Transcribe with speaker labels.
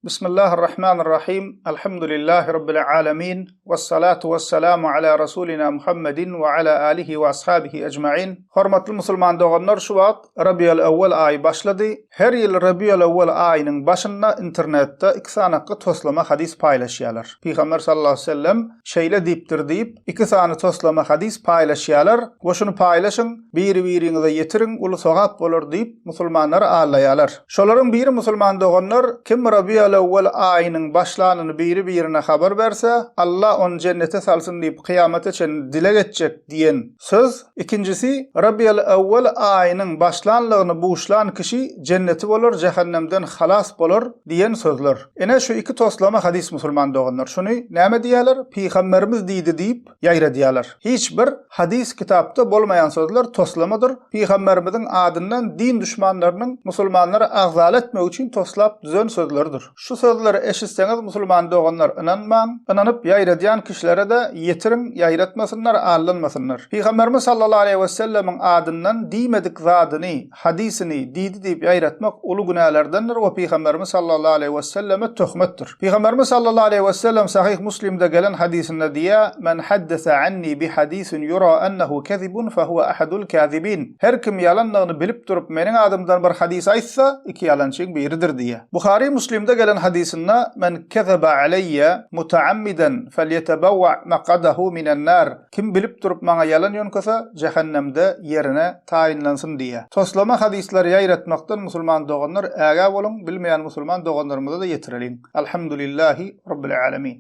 Speaker 1: Bismillahirrahmanirrahim. Elhamdülillahi Rabbil alemin. Vessalatu vesselamu ala Rasulina Muhammedin ve ala alihi ve ashabihi ecmain. Hormatly musulman doganlar, şu wagt Rabiul Awwal aýy başlady. Her ýyl Rabiul Awwal aýynyň başynda internetde iki sanakly toslama hadys paýlaşýarlar. Pygamber sallallahu aleyhi ve sellem şeýle diýipdir diýip, iki sany toslama hadys paýlaşýarlar we şuny paýlaşyň, biri-biriňize ýetiriň, uly sogap bolar diýip, musulmanlary aldaýarlar. Şolaryň biri musulman doganlar, kim Rabiulewwel aýynyň başlanyny biri-birine habar berse, Alla ony jennete salsyn diýip kyýamata çenli dileg etjek diýen söz, ikinjisi, Rabiulewwel aýynyň başlanlygyny buşlan kişi jenneti bolar, jähennemden halas bolar diýen sözler. Ine şu iki toslama hadys musulman doganlar. Şuny näme diýýärler? Pygamberimiz diýdi diýip, ýaýradýarlar. Hiç bir hadys kitapda bolmaýan sözler toslamadyr. Pygamberimiziň adyndan din duşmanlarynyň musulmanlary agzala etmek üçin toslap düzen sözleridir. Şu sözleri eşitseňiz musulman doganlar ynanmaň, ynanyp ýaýradýan kişilere-de ýetiriň ýaýratmasynlar, aldanmasynlar. Pygamberimiz sallallahu aleýhi wesellemiň adyndan diýmedik zadyny, hadysyny diýdi diýip ýaýratmak uly günälerdendir we Pygamberimiz sallallahu aleýhi weselleme töhmetdir. Pygamberimiz sallallahu aleýhi wesellem Sahyh Muslimde gelen hadysynda diýýär, Men haddese anni bi hadisin ýura ennehu kezibun fehuwe ahadul kazibin. Her kim ýalandygyny bilip durup meniň adymdan bir hadys aýtsa, iki ýalançyň biridir diýýär. Buhary Muslimde gelen hadysynda, Men kezebe aleýýe mutaammiden felýetebewwe maqadahu minen nar. Kim bilip durup maňa ýalan ýöňkese, jähennemde ýerine taýynlansyn diýýär. Toslama hadyslary ýaýratmakdan musulman doganlar ägä boluň, bilmeýän musulman doganlarymyza-da ýetireliň. Alhamdulillahi Rabbil Alemin.